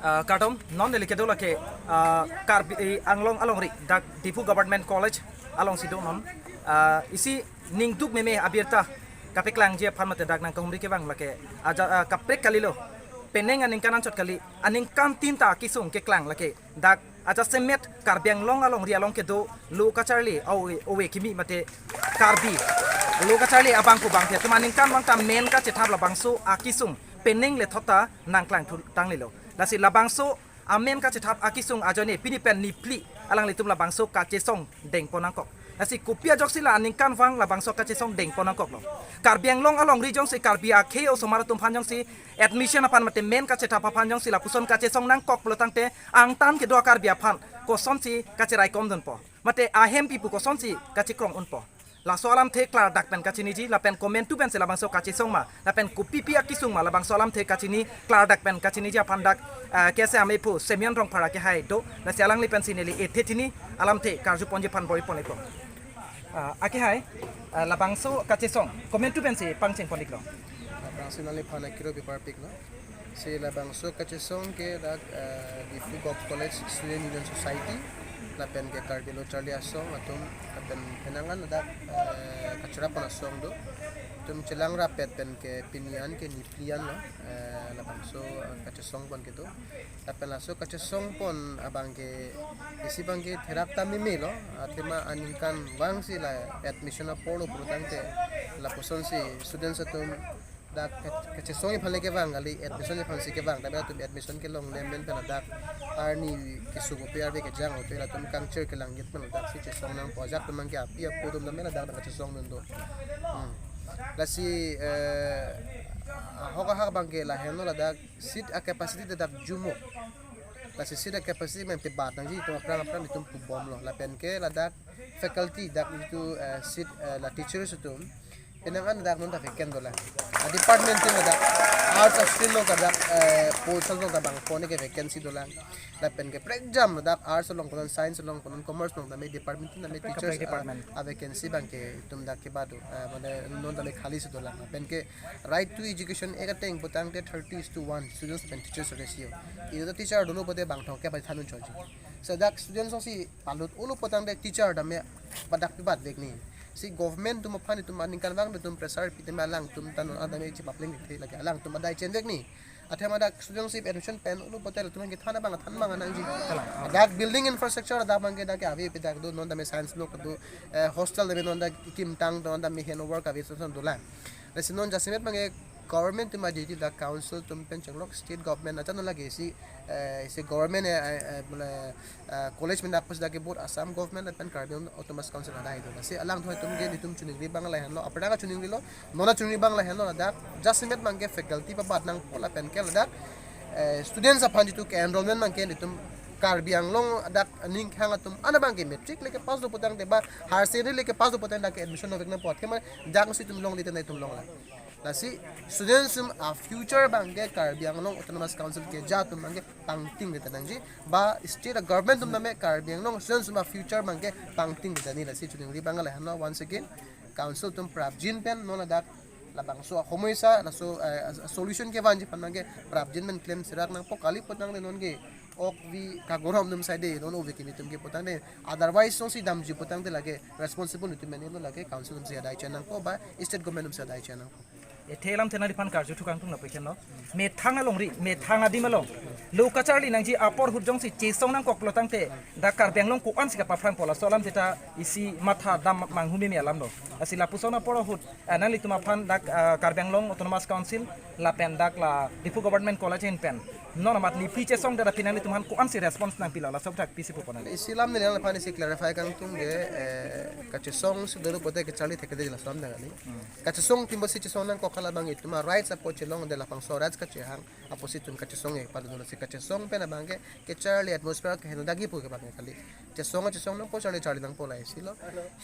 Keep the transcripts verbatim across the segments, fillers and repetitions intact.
Ah, kardom, non neli kedo lake, ah, Karbi, eh, Anglong alongri, dak Diphu Government College alongsi do non. Ah, isi ningduk meme abirta kapeklangji aphan mate dak nangkahumri kevang lake, aja, ah, kaprek kalilo. Penang aningkan anchot kali, aningkan tinta akesung keklang lake, dak ajasemet Karbi Anglong alongri along kedo lo kacharli, ove, ove kimi mate Karbi lo kacharli abang ko bangphi atum aningkanvang ta men kachethap labangso akesung penang le thot ta nangklang thu tanglilo. Lasi labangso amen kachethap akesung ajoine pini pen niphli alanglitum labangso kachesong dengpon nangkok. Lasi kopi ajoksi la aningkanvang labangso kachesong dengpon nangkoklo? Karbi Anglong alongri jongsi Karbi akhei osomar atum aphan jongsi admission aphan mate men kachethap aphan jongsi lapuson kachesong nangkok pulo tangte angtan kedo a-Karbi aphan kosonsi kacheraikom dunpo? Mate ahem pipu kosonsi kachekrong unpo? Laso alamthe klardak pen kachiniji, lapen komantu pensi labangso kachesong ma, lapen kopipi akesung ma, labangso alamthe kachini klardak pen kachiniji aphan dak, ah, KSA amephu Simeon Rongphar akehai do, lasi alangli pensi neli ethe chini alamthe karjuponji aphan bor-iponpo. Ah, akehai, ah, labangso kachesong komantu pensi pangchengpon-iklo? Labangso nangliphan akiro biparpiklo. Si labangso kachesong ke dak, eh, Diphu Govt College Student Union Society, lapen ke Karbi Lo Charli Asong atum, lapen penang an dak, eh, kachorapon asong do. Atum chelang rapet pen ke pini an ke niphli anlo, eh, labangso, eh, kachesong pon kedo. Lapen laso kachesong pon abang ke isi abang ke therak ta memelo, athema aningkanvangsi la admission apor lo pulo tangte, lapusonsi students atum dak ke-, kachesong aphan le kevang kali, admission aphansi kevang, tapi latum admission kelong lemmen pen ladak arni keso kopi arve kejang kopi latum kangchir kelang yet pen ladak si chesong nangpo, ajat pen abang ke api apo atum tame ladak dak kachesong dun do. Hmm. Lasi, eh, ahok ahak abang ke lahenlo, ladak seat a-capacity ladak jumok. Lasi seat a-capacity men pebat nangji, itum aphrang aphrang itum pubomlo. Lapen ke ladak faculty dak itum, eh, seat, eh, la teachers atum penang an dak non ta vacant dolang. A department tin dak arts stream along ta dak, eh, post along ta bangpon ke vacancy dolang. Lapen ke prekjam dak arts along konon, science along konon, commerce along tame department tin tame kaprek teachers, eh, department a-vacancy abang ke itum dak kebado, eh, mane non tame khali si dolang. Lapen ke Right to Education Act ateng putangte thirty is to one students pen teachers ratio. Itum teacher dolo pote bang thongkep bai thanun choji. Ladak students alongsi palut olo putangte teacher tame badak pibat vek ni. Si government atum aphan itum aningkanvang itum pressure pi tame alangtum ta non adai chepapleng ke lake alangtum adai chen vek ni. Athema dak students alongsi admission pen olo pote latum kethan abang than abang nangji. Kalang. Dak building infrastructure dak abang ke dak ke ave pi dak do, non tame science block do, eh, hostel tame non dak kimtang do, non tame hen work ave so son dolang. Lasi non jasemet abang ke government atum a-duty, dak council atum pen chenglok, state government atum lake si, eh, si government, eh, eh, eh, bole, eh, college pen dak pos dak ke both Assam government pen Karbi Anglong Autonomous Council adai do. Lasi alangtum atum ke itum choningri abang lahenlo, aphrang choningri lo, non choningri abang lahenlo, ladak jasemet abang ke faculty pabat nangpo lapen ke ladak, eh, students aphan jitu ke enrollment abang ke itum Karbi Anglong dak aning khang atum an abang ke matric le kepass do putangte ba higher secondary le kepass do putangte dak ke admission dovek nangpo. Athema dak si itum longle tangte itum longlo. Lasi students atum a-future abang ke Karbi Anglong Autonomous Council keja atum abang ke pangting kita nangji, ba state government atum tame Karbi Anglong students atum a-future abang ke pangting kita ni. Lasi choningri abang lahenlo, once again council atum prapjin pen non ladak labangso ahomoisa laso, eh, solution kevanji aphan abang ke prapjin pen klem serak nangpo, kali putangte non ke ok vi kagorom atum side non ove kimi atum ke putangte, otherwise songsi damji putangte lake responsible atum men lo, lake council atumsi adai chen nangpo ba state government atumsi adai chen nangpo. Ethe alamthe nangliphan karju thukang tung lapu ikhen lo. Methang alongri, methang adim along lo kacharli nangji apor ahut jongsi chesong nangkok pulo tangte dak Karbi Anglong ko-ansi kapaphrangpo, laso alamthe ta isi matha dam manghumeme alamlo. Lasi lapuson apor ahut, ah, nanglitum aphan dak, ah, Karbi Anglong Autonomous Council lapen dak la Diphu Government College ahin pen non amat niphli chesongdet aphi nanglitum aphan ko-ansi response nangpilo, laso aputhak pisi pupo nang? Isi alam neli nangliphan isi clarify kangtung ke, eh, kachesong si dolo pote kacharli thekde laso alam dang ani. Hmm. Kachesong timbo si chesong nangkok, hala abang itum a-rights apot chelongdet, labangso rights kachehang apotsi itum kachesong e padu dolo, si kachesong pen abang ke kacharli atmosphere keheno dagi pu ke abang ke kali. Chesong chesong nangpo, charli charli nangpo, la isi lo.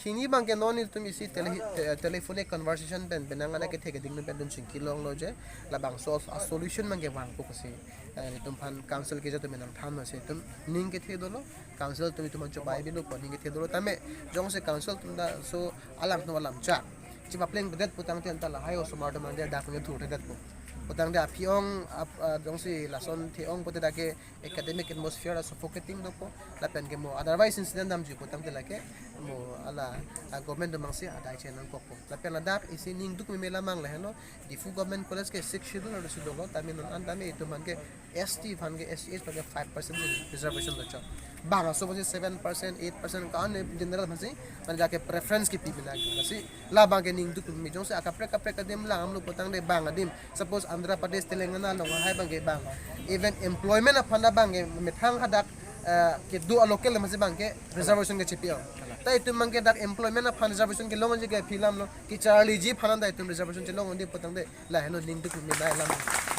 Hini abang ke non itum isi tele-, te-, telephonic conversation pen penang an kethe keding pen itum chingki longlo je labangso a-solution abang ke vangpo pusi, eh, itum aphan council keja atum nangthanlo, si itum ning kethe dolo, council atum itum aphan chobai bilupo, ning kethe dolo, tame jongsi council atum ta so alangtum alam chak chepapleng pedet putangte anta lahai osomar atum abang ke dak abang ke thur thedetpo. Putangte aphi-ong ap, ah, jongsi lason the-ong pute dak ke academic atmosphere suffocating dopo. Lapen ke mo otherwise incident damji putangte lake mo hala, ah, government atum abangsi adai chenangkokpo. Lapen ladak isi ningduk meme alam abang lahenlo, Diphu Government College ke Sixth Schedule arlosi dolo, tame non an tame itum aphan ke S T aphan ke, S C aphan ke five percent reservation dochot. Bang aso aphansi seven percent, eight percent, ko-an general aphansi, mane dak ke preference kipi mina lasi. Labang ke ningduk meme, jongsi akaprek kaprek adim langdamlo putangte bang adim. Suppose Andhra Pradesh, Telangana along lahai abang ke bang. Even employment aphan abang ke methang hadak, eh, kedo a-local amatsi abang ke reservation ke chipi-ong. Ta itum abang ke dak employment aphan reservation kelongji ke aphi alamlo. Kecharliji aphan ta itum reservation chelongji putangte lahenlo ningduk meme alam.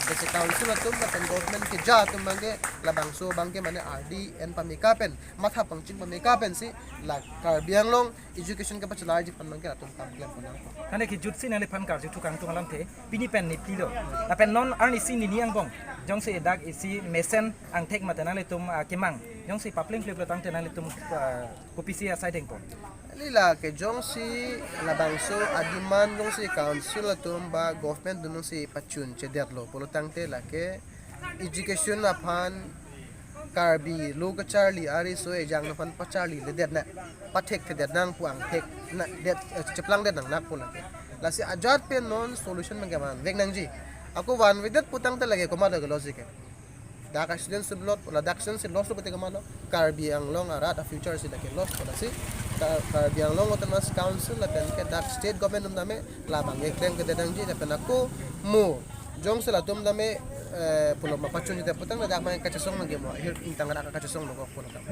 Besi council atum lapen government keja atum abang ke labangso abang ke mane ardi en pame ka pen, matha pangching pame ka pensi la Karbi Anglong education kepacharliji aphan abang ke latum kam klem ponang. Nangli kejutsi nangliphan karju thu kangtung alamthe pini pen niplilo. Lapen non arnisi nini angbong jongsi dak isi mesen angthek mate nanglitum, ah, kemang, jongsi papleng plip lo tangte nanglitum, ah, kopisi asai dengpo? Lila ke jongsi labangso a-demand jongsi council atum ba government atum jongsi pachunchedetlo pulo tangte lake education aphan Karbi lo kacharli ariso ejang aphan pacharliledet nang, pathekthedet nang pu angthek nangdet, eh, cheplangdet nang nang pu lake. Lasi ajat pen non solution abang ke vanvek nangji. Ako vanvedet putangte lake komat ke logic ke. Dak student si loss, la dak student si loss lo pute komatlo, Karbi Anglong arat a-future si lake loss lo lasi. Ka-, Karbi Anglong Autonomous Council lapen ke dak state government atum tame labang ke klem kedet nangji lapen ako mo jongsi latum tame, eh, pulo ma pachunchedetji putangte dak abang kachesong abang ke mo ahir ingtang dak kachesong lo kok pulo tame.